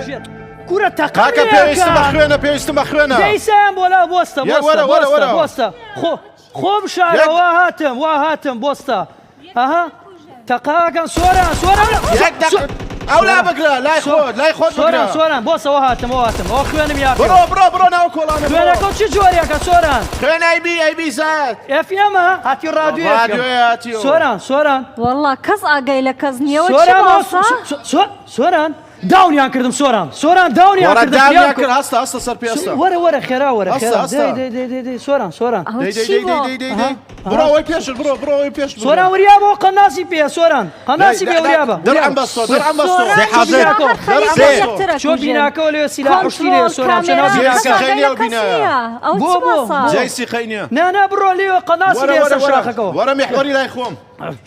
ژێر کورە تەقە کاکە پێویستم بە خوێنە پێویستم بە خوێنە دەیسایان بۆ لا بۆستە یە، وەرە، وەرە، وەرە. بۆستە خۆ خۆ بشارە وا هاتم وا هاتم بۆستە ئەها تەقاکەن سۆران سۆران یەک دەق ئەو لا بگرە لای خۆت لای خۆت سۆران بگرە سۆران بۆسەوە هاتم ئەوە هاتم ئەوە خوێنم یا بڕۆ بڕۆ بڕۆ ناو کۆڵانە بڕۆ. خوێنەکە چ جۆرێکە سۆران خوێن ئەی بی ئەی بی زایەت ئێف ئێمە هاتی ڕادیۆ ڕادیۆیە هاتیەوە. سۆران سۆران وەڵا کەس ئاگای لە کەس نییە چ سۆران باسە؟ سۆران داونیان کردم سۆران سۆران داونیان وەرە کردم دامیان فریام کرد هەستە هەستە سەر پێ هەستە وەرە وەرە خێرا وەرە هەستە، خێرا هەستە. دەی دەی دەی دەی دەی سۆران سۆران ئەوە دەی دەی چی دەی بۆ؟ دەی دەی دەی بڕۆ ئەوەی پێشت بڕۆ بڕۆ ئەوەی پێشت بڕۆ. سۆران وریا بۆ قەناسی پێ سۆران قەناسی پێ وریا بە درعم بەستۆ درعم بەستۆ سۆران زێ حاضر. هەر خەریکە زێ. یەکترە چۆ کوژن. بیناکەوە لێ سیلاح حوشتی لێ کۆنترۆڵ، سۆران چۆ ناو کامێرا، بیناکە کەس ئاگای لە خەینیە و کەس بینایە. نییە. ئەوە بۆ، چ بۆ، باسە؟ بۆ. جێی سیقەی نییە نا نا بڕۆ لێ قەناسی وەرە لێ وەرە سەر وەرە شاخەکەوە وەرە میحوەری لای خۆم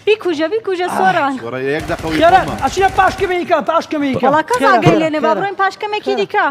بیکوژە بیکوژە سۆران. وەرە یەک دەقەوی خێرا خۆمە ئەچینە پاشکەمێکە پاشکەمێکە وەڵا کەس ئاگای لێ نەبا بڕۆین پاشکەمێکی دیکە.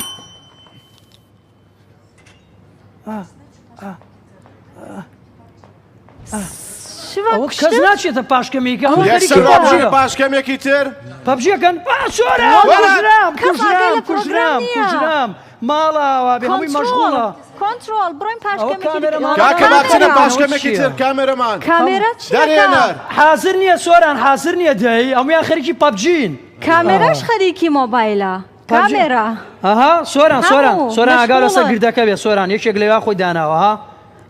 شڤان ئەوە کەس کوشتن؟ ناچێتە پاشکەمێکە هەموو یەکسەر خەریکی ڕابژێ پەبجیە پاشکەمێکی تر پەبجیەکەن سۆران وەرە. کوژرام کەس ئاگای کوژرام لە پرۆگرام کوژرام نییە. کوژرام ماڵاوا بێ هەمووی مەشغوڵە کۆنترۆڵ بڕۆین پاشکەمێکی کامێرەمان. دیکە. کاکە با بچینە کامێرا. پاشکەمێکی چییە؟ تر کامێرەمان کامێرا چیەکە؟ دەرهێنەر حازر نییە سۆران حازر نییە دەی هەموویان خەریکی پەبجین کامێراش خەریکی مۆبایلە. کامێرا. ئەها سۆران سۆران هەموو، سۆران ئاگا لەسەر مەشغوڵن. گردەکە بێ سۆران یەکێک لەویا خۆی داناوە ها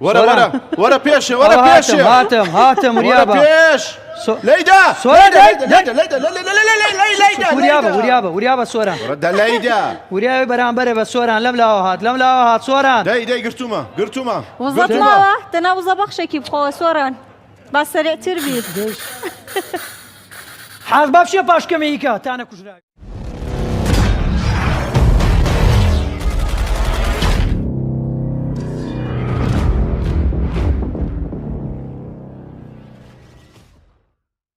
وەرە سۆران. وەرە وەرە پێشێ وەرە ئەوە پێشێ هاتم هاتم هاتم وەرە وریابە پێش سۆ- لەیدا سۆران لەیدا دەی- لەیدا لەیدا لەیدا لەیدا وریابە وریابە وریابە سۆران وەرە دە لەیدا وریاوی بەرامبەرە بە سۆران لەم لاوە هات لەم لاوە هات سۆران دەی دەی گرتومە گرتومە وزەت گرتومە ماوە دەنا وزە بەخشێکی بخۆوە سۆران با سەرێتر بیت. حاز با بچیە پاشکەمێکە تا نەکوژراوی.